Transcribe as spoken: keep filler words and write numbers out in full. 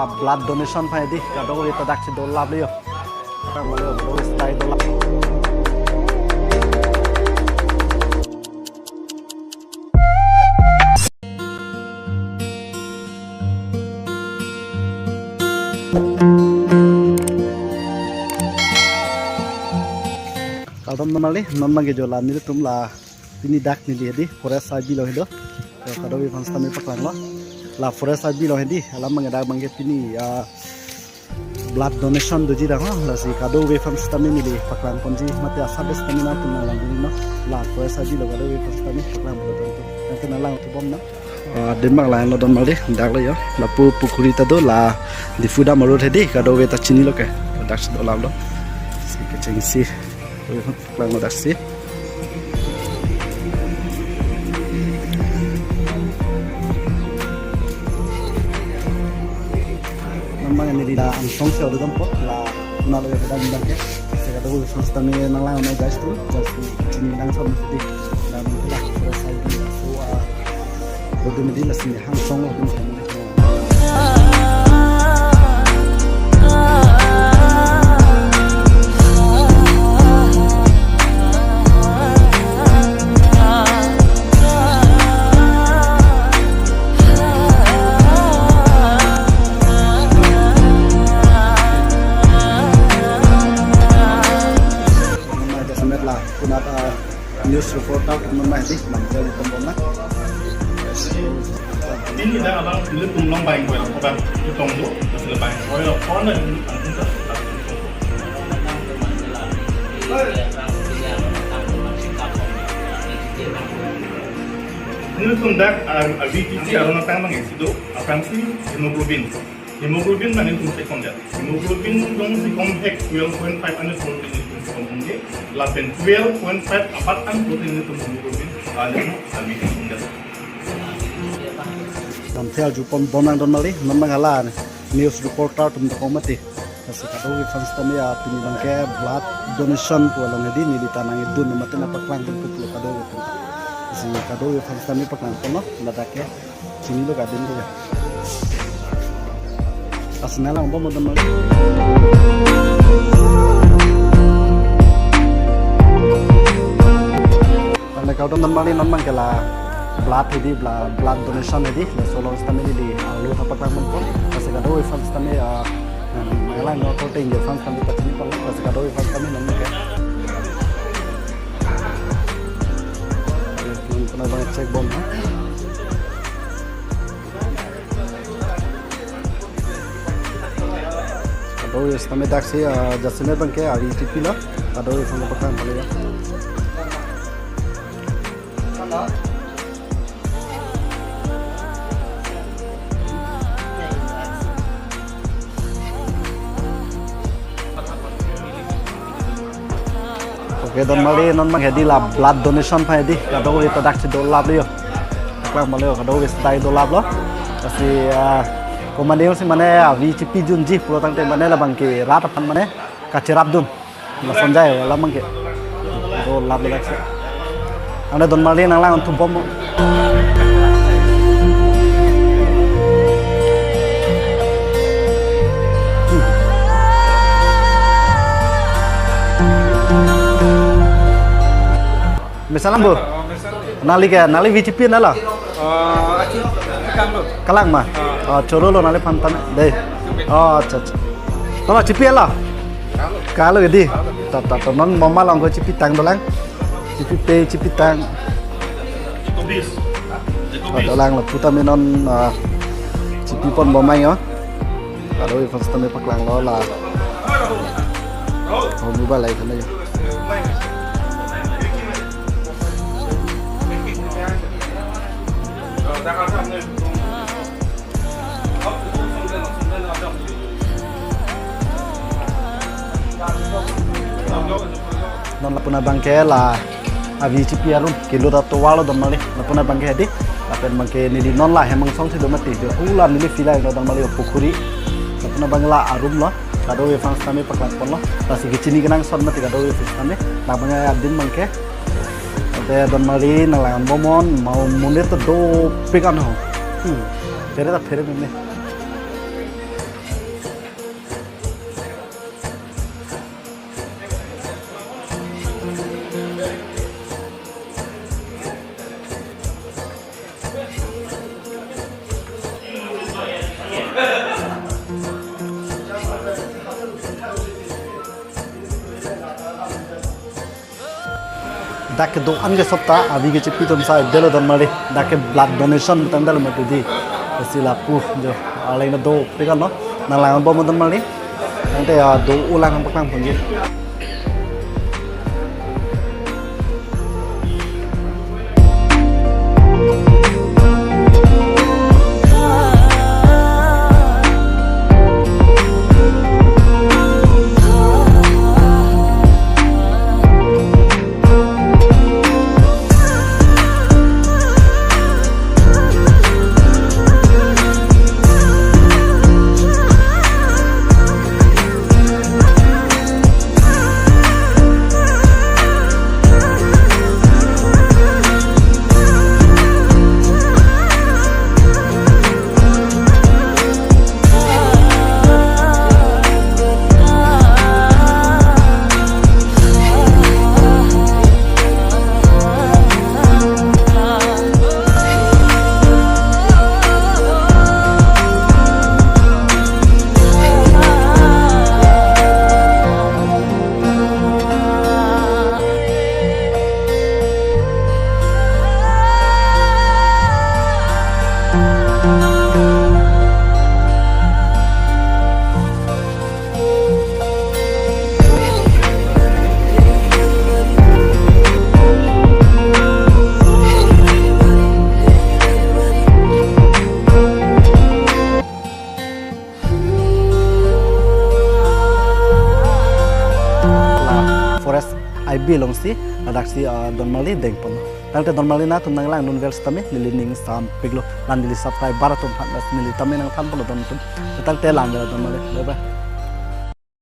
Blood donation aphan hedi kadokave ta daksi dolap le jo. Kadokave ta daksi dolap. Kardom nangmali, non abangke jo la nelitum la pini dak neli hedi forest I B along hedi. To kadokave aphan sitame paklanglo. La forest I B along hedi, alam abangke dak abangke pini, ah, blood donation doji dak ho, lasi kadokave aphan sitame neli paklangponji, mate asap sitame nangtum nanglang dunnon. La forest I B along kadokave aphan sitame paklangponji. Nangtum nanglang thubom na. Ah, adim abang langlo donmali, dak lo jo. Lapu pukhuri ta do, la Diphu dam arut hedi, kadokave ta chinilo ke. Daksi dolaplo. Si kechengsi. Paklanglo daksi. Non abang neli la angsong si order dampo, la nalo ya kadang bilang ke. Seta kadokave aphan sitame nanglang non guys tu, guys tu, chini nangson hedi. La mungkin la, terus saya di so, ah, bodo medi la sini angsong lo pun. Jasemet la, kunat, ah, news reporter atum abang hedi, nangkok atum na. Pini dak abang nelitum along bang koi abang, nelitum do, nelitum bang koi, koi na nelitum angkung ta. Nelitum dak, ah, ah, V T C aron atang abang isi do, aphrangsi hemoglobin. Hemoglobin abang nelitum check-on det. Hemoglobin jongsi komhek twelve point five anut protein nelitum check-on ponji. Lapen twelve point five apat an protein nelitum hemoglobin, ah, nelitum abi check-on det. Damthe arjupon bom nang donmali, non abang hala news reporter atum dokok mati. Lasi kadokave aphan sitame ya pini abangke blood donation pu along hedi neli ta nangdun mate nangpaklangdun pu kadokave atum. Lasi kadokave aphan sitame paklangponlo, ladak ke chinilo kadin ke. Lasi nanglang bom donmali. Ane kardom donmali, non abangke la blood hedi, bla-, blood donation hedi, laso along sitame neli arlo ta paklangponpo. Lasi kadokave aphan sitame, ah, nanglang non korte ingjir aphan sitame pachiniponlo, lasi kadokave aphan sitame non abangke. Non puna abang check bom ha. Kadokave sitame daksi, ah, jasemet abangke avi chipilo. Kadokave aphan paklangponlo ya. Oke, donmali, non abang hedi la blood donation aphan hedi kadokave ta daksi dolaplo jo. Paklangponlo jo, kadokave ta dolaplo. Lasi, ah, komat si mane avi chipi junji pulo tangte mane labangke rat aphan mane kacherapdun. Lason jai alam abangke. Dolaplo daksi. Ane donmali, nanglang thubom. Mesen lang, Bu? Oh, mesen. Neli ke, neli V T C nanglo? Oh, achi, kalang lo. Kalang ma? Ah. Oh, chorolo neliphan tame. Dei. Oh, acha, acha. Tolo chipilo? Kalang lo. Kalang lo, dei. Ta, ta, ta, non mama lang ko chipitang dolang. Chipipe, chipitang. Tobis. Tobis. Dolang lo, puta minon, ah, chipipon bomai yo. Kadokave aphan sitame paklanglo la. Oh, mobile lai kana yo. Non lapu abangke la avi chipi arum kilo ta tovar lo donmali. Lapu abangke hedi. Lapen abangke neli non la hem angsong si do mati. Hula neli filai lo donmali pukhuri. Lapu abang la arum lo. Kadokave aphan sitame paklangponlo. Lasi kechini kenangsot mati kadokave aphan sitame. Labang adim abangke. Ante donmali nanglang bomnon, mau monit ta dopik an ho. Hmm. Phere ta phere meme. Dak kedo-an ke sop ta avi kechepi atum sai delo donmarli. Dak ke blood donation tangdelo mati di. Lasi lapu jo arleng do pekan lo. Nang lang bom donmarli. Tangte ya do-o lang paklang ponji. La forest I B alongsi, ladaksi, ah, donmarli dengpon. Tangte donmarli nangtum nanglang dunvel sitame neli ning sampiklo. La neli subscriber atum aphan neli tame nangthanpon dontum. Tangte langvelo donmarli. Bye bye.